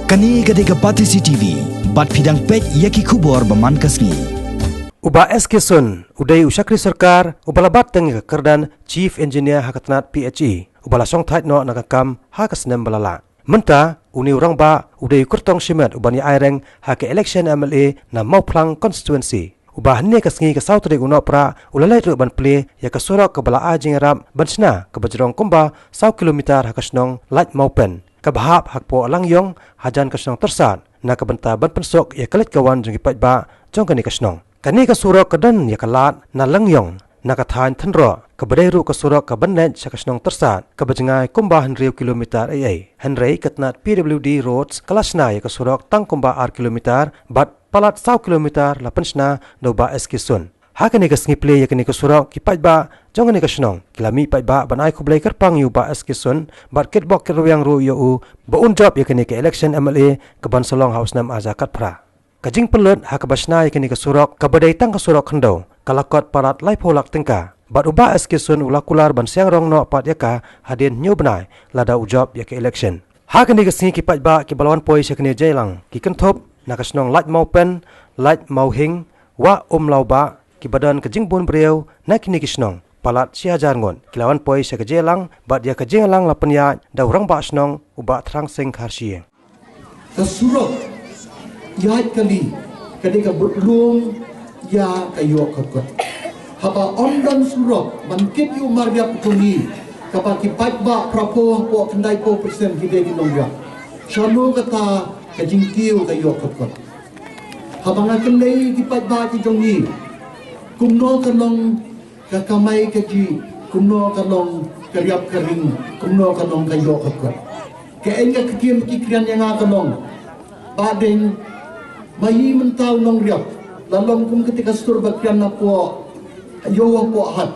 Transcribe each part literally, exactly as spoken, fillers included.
Kane ka dei ka Batesi T V, bad phi dang peit ïa ki khubor ba man ka sngi. U Bah S K Sun, u dei u shakri sorkar, uba la bat teng ïa ka kyrdan Chief Engineer ha ka tnat P H E, uba la shongthait noh na ka kam ha ka snem ba la lah. Mynta, une u rangbah, u dei u kyrtong shimet uban ïa aireng ha ka election M L A na Mawphlang constituency. Uba hynne ka sngi ka saw tarik u Nohprah, u la leit ruh ban plie ïa ka surok kaba la ai jingïarap ban shna kaba jrong kumba saw kilometer ha ka shnong Laitumpen, kaba hap hapoh Langïong, hajan ka shnong Tyrsad, na ka bynta ban pynsuk ïa ka leit ka wan jong ki paidbah jong kane ka shnong. Kane ka surok ka don ïa ka lad na Langïong, na ka thaiñ Thynroh, kaba dei ruh ka surok kaban leit sha ka shnong Tyrsad, kaba jngai kumba hynriew kilometer ei ei. Hynrei ka tnat P W D Roads ka la shna ïa ka surok tang kumba ar kilometer, bad palat saw kilometer la pynshna da u Bah S K Sun. Ha kane ka sngi plie ïa kane ka surok, ki paidbah jong kane ka shnong ki la mih paidbah ban ai khublei kyrpang ïa u Bah S K Sun, bad kitbok kitrwiang ruh ïa u ba un jop ïa kane ka election M L A kaban sa long ha u snem ar hajar khatphra. Ka jingpynlut ha kaba shna ïa kane ka surok, kaba dei tang ka surok khyndew, ka la kot palat laiphew lak tyngka. Bad u Bah S K Sun u la kular ban siang rong noh pat ïa ka hadien hynñiew bnai lada u jop ïa ka election. Ha kane ka sngi ki paidbah kiba la wan poi sha kane ka jingïalang ki kynthup na ka shnong Laitumpen, Laitumhing, Wah Umlawbah, kiba don ka jingbun briew na kine ki shnong palat shi hajar ngut, ki la wan poi sha ka jingïalang, bad ïa ka jingïalang la pynïaid da u rangbah shnong u Bah Thrang Sing Kharshiing. Ka surok ïaid kali ka dei ka bud lum ïa ka ïoh ka kot. Haba ym don surok ban kit ïa u mariap jong ngi, kaba ki paidbah phraphew hapoh khyndaiphew percent ki dei ki nongriap, shano kata ka jingkiew ka ïoh ka kot? Haba nga kylli ki paidbah ki jong ngi, kumno ka long ka kamai kajih, kumno ka long ka riap ka ring, kumno ka long ka ïoh ka kot? Kaei ka ktien ki kren ïa nga ka long, Bah Deng, ma hi mynta u nongriap la long kum kata ka sur ba kren napoh ïew hapoh hat,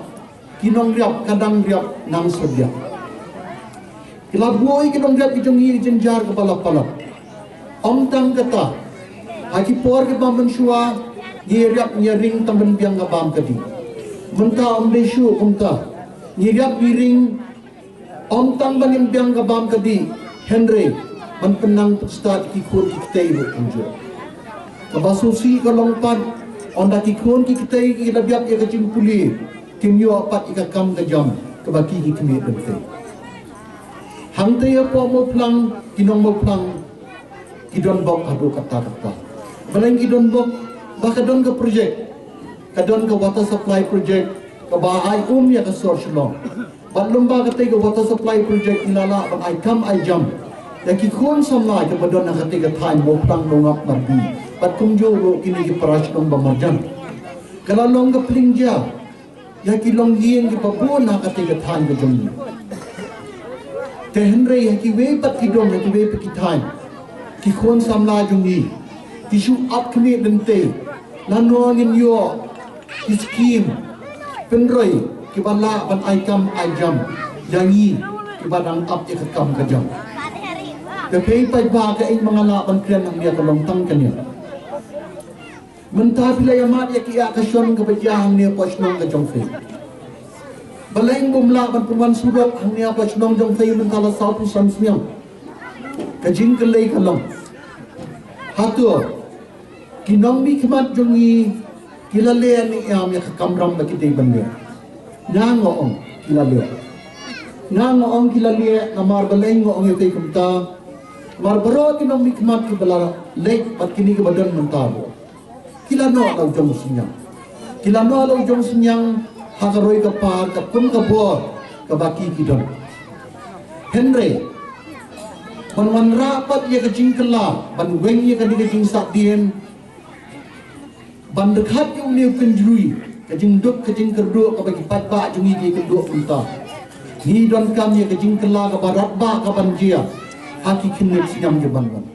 ki nongriap ka dang riap nang syrdiang. Ki la buh ïa ki nongriap ki jong ngi jynjar kaba la palat. Ym tang kata, ha ki por kiba mynshuwa ngi riap ngi ring tang ban biang ka bam ka dih. Mynta ym dei shuh kumta, ngi riap ngi ring, ym tang ban ym biang ka bam ka dih, hynrei ban pynnang pynstad ki khun ki ktei ruh kumjuh. Kaba sngewsih ka long pat, ynda ki khun ki ktei ki la biang ïa ka jingpule, kim ïoh pat ïa ka kam ka jam kaba ki ki khmih lynti. Hangta hapoh Mawphlang, ki nong Mawphlang ki don bok haduh katta katta. Balei ki don bok? Ba ka don ka project, ka don ka water supply project kaba ai um ïa ka sor Shillong. Bad lyngba kata ka water supply project ngi la lah ban ai kam ai jam ïa ki khun samla kiba don ha kata ka thaiñ Mawphlang, Nongap, Marbi, bad kumjuh ruh kine ki para shnong ba marjan. Ka la long ka pynlong jia ïa ki longïing kiba bun ha kata ka thaiñ ka jong ngi. Te hynrei ha kiwei pat ki dong, ha kiwei pat ki thaiñ, ki khun samla jong ngi ki shu ap khmih lynti. Lano ngin ïoh ki skim pynroi kiba lah ban ai kam ai jam ïa ngi kiba dang ap ïa ka kam ka jam? Te phi paidbah, kaei ma nga lah ban kren hangne ka long tang kane. Mynta phi la ïa mad ïa ka ïa ka shon kaba jia hangne hapoh shnong ka jong phi. Balei bym lah ban pynwan surok hangne hapoh shnong jong phi mynta la sawphew san snem? Ka jingkylli ka long, hato ki nongmihkhmat jong ngi ki la leh ne em ïa ka kamram ba ki dei ban leh? Nga nga ong ki la leh. Nga nga ong ki la leh. Namar balei nga ong ïa phi kumta? Namar baroh ki nongmihkhmat kiba la leit bad kine kiba don mynta ruh, ki la noh la u jong synñiang. Ki la noh la u jong synñiang ha ka roi ka par, ka pun ka bor kaba ki ki don. Hynrei ban wanrah pat ïa ka jingkylla, ban weng ïa kane ka jingsahdien, ban dkhat ïa une u kynjri, ka jingduk ka jingkyrduh kaba ki paidbah jong ngi ki kyrduh mynta, ngi donkam ïa ka jingkylla kaba radbah kaban jia ha ki khyndiat snem kiban wan.